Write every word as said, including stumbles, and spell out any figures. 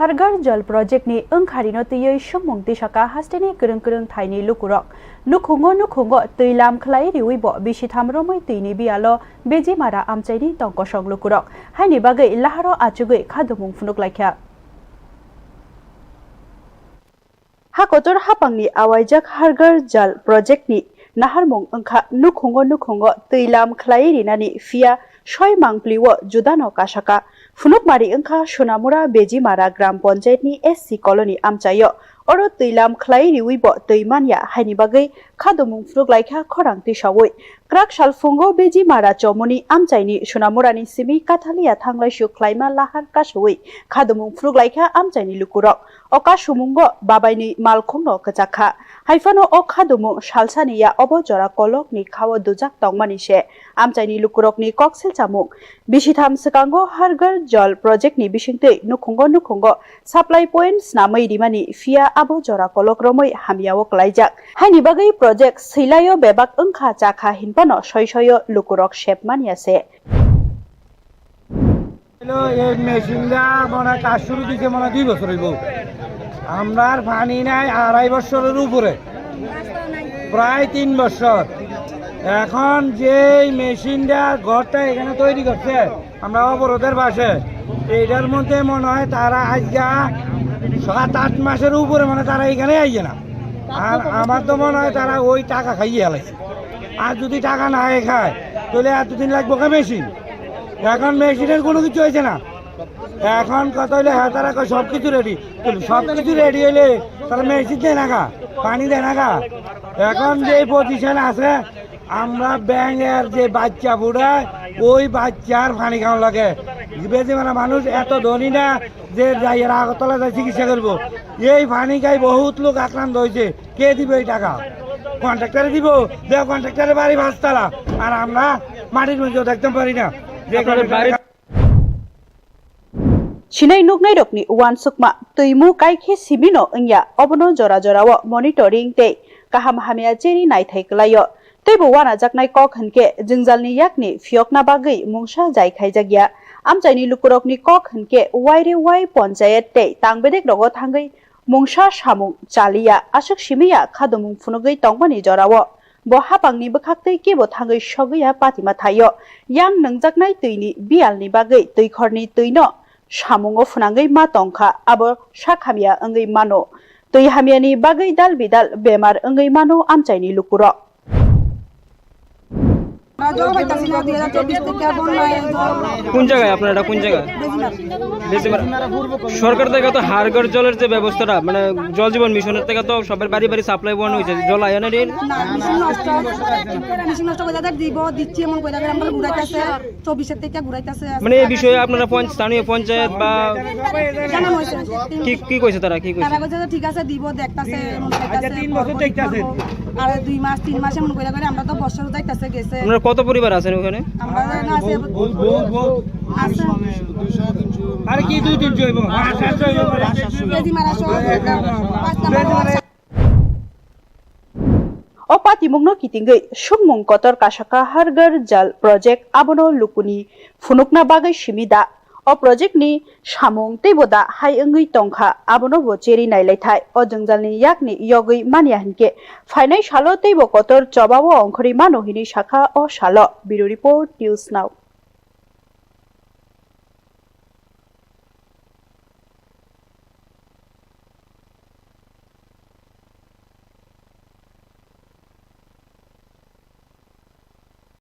Har Ghar Jal Project ni wngkharino twiwi swngmung tisaka hasteni kwrwng kwrwng thaini lukurok. Nukhungo nukhungo twi lam khlai riwi bo bisitham romwi twini biyalo Bejimara amchaini tongkosong lukurok. Haini bagwi laharo achugwi khadumung phunuk laikha. Ha kotor hapangni awaijak Har Ghar Jal Project ni naharmung wngkha nukhungo nukhungo twi lam khlai rinani, phiya soi mangpli o judano kasaka. Phunukmari wngkha Sonamura Bejimara Gram Panchayat ni S C colony amchaio. Oro twi lam khlai riwi bo twi manya, haini bagwi khadumung phunuk laikha khorang tisawi. Kwrak salphungo Bejimara chomoni amchaini Sonamurani simi Kathalia thanglaisu khlaima lahar kasawi khadumung phunuk laikha amchaini lukurok. O kasumungo babaini malkhungno kwchakha. Haiphano o khadumung salsani ya obo jora kolokni khao dujak tongmani se amchaini lukurokni kok silchamung. Bisitham swkango Har Ghar Jal Project ni bisingtwi nukhungo nukhungo supply point snamwi rimani, phiya abo jora kolok romwi hamyao klaijak. Haini bagwi project swilaio bebak wngkha chakha hinphano soi soio lukurok sep manya se. হলো এই মেশিনটা মনে হয় কাজ শুরু দিছে মনে হয় দুই বছর হইব। আমরার পানি নাই আড়াই বছরের উপরে, প্রায় তিন বছর। এখন যেই মেশিনটা ঘরটা এখানে তৈরি করছে, আমরা অবরোধের পাশে, এইটার মধ্যে মনে হয় তারা আজকে সাত আট মাসের উপরে মানে তারা এখানে আইয়ে না। আর আমার তো মনে হয় তারা ওই টাকা খাইয়ে হালাইছে। আর যদি টাকা না খায়, তাহলে এতদিন লাগবো কা মেশিন? এখন মেশিনের কোনো কিছু হয়েছে না। এখন কথা হইলে হ্যাঁ, তারা কয় সব কিছু রেডি। সব কিছু রেডি হইলে তারা মেশিন দেয় না গা, পানি দেয় না গা। এখন যে পজিশন আছে, আমরা ব্যাঙের যে বাচ্চা ফুটায়, ওই বাচ্চার পানি খাওয়া লাগে। বেশি মানে মানুষ এত ধনী না যে যাই এরা আগরতলা যায় চিকিৎসা করবো। এই পানি খাই বহুত লোক আক্রান্ত হয়েছে। কে দিব এই টাকা? কন্ট্রাক্টরে দিব। যে কন্ট্রাক্টরের বাড়ি পাঁচতলা, আর আমরা মাটির মধ্যে দেখতে পারি না। যে আপনাদের বাড়ির Sinai nuknairokni uansukma twimu kaikhe simino wngya, obono jora jorao monitoring tei kaham hamya cheri naithai kwlaio. Teibo wanajaknai kok hinkhe jwngjalni yakni phiyokna bagwi mungsa jai khaijakya. Amchaini lukurokni kok hinkhe waire wai ponchayat tei tangbedek rogo thangwi mungsa samung chaliya, aswk simiya khadumung phunugwi tongmani jorao. Bo hapangni bwkhaktwi kebo thangwi sogwiya patima thaio. Yang nwngjaknai twini biyalni bagwi twikhorni twino samungo phwnangwi ma tongkha, abo sak hamya wngwi mano. Twi hamyani bagwi dal bidal bemar wngwi mano amchaini lukurok. আমরা জল পাইতাছি না, দুই হাজার চব্বিশ থেকে বন্যায় জল কোন জায়গায় আপনার এটা কোন জায়গা? বেজিমারা। সরকার থেকে তো হাড় ঘর জলের যে ব্যবস্থাটা, মানে জল জীবন মিশনের থেকে তো সবার বাড়ি বাড়ি সাপ্লাই বন্ধ হয়েছে, জল আয় না রে? না, মেশিন নষ্ট, মেশিন নষ্ট করে তাদের দিব, দিচ্ছি এমন করে তাদের আমরা ঘুরাইতেছে, চব্বিশের থেকে ঘুরাইতেছে। মানে এই বিষয়ে আপনারা পঞ্চ- স্থানীয় পঞ্চায়েত বা জানানো হয়েছে। কি কি কইছে তারা, কি কইছে? তারা কইছে যে ঠিক আছে, দিব, দেখতাছে, এমন করতাছে, পরপর দিব। আর দুই মাস, তিন মাস এমন করে করে আমরা তো বছর যাইতাছে গেছে। আপনারা কত পরিবার আছেন ওখানে? আমরা না আছে, আছে। আরে কি দুই তিনশো হইব? বেজিমারা সহ পাঁচ নম্বর word. O patimungno kitingwi swngmung kotor kasaka Har Ghar Jal Project, abono lukuni phunukna bagwi simi da? O project ni samung teibo da hai wngwi tongkha, abono bo cheri nailaithai. O jwngjalni yakni yogwi manya hinkhe phainai salo teibo kotor chobao ongkhorwi mano hinwi sakha o salo. Bureau Report, News Now.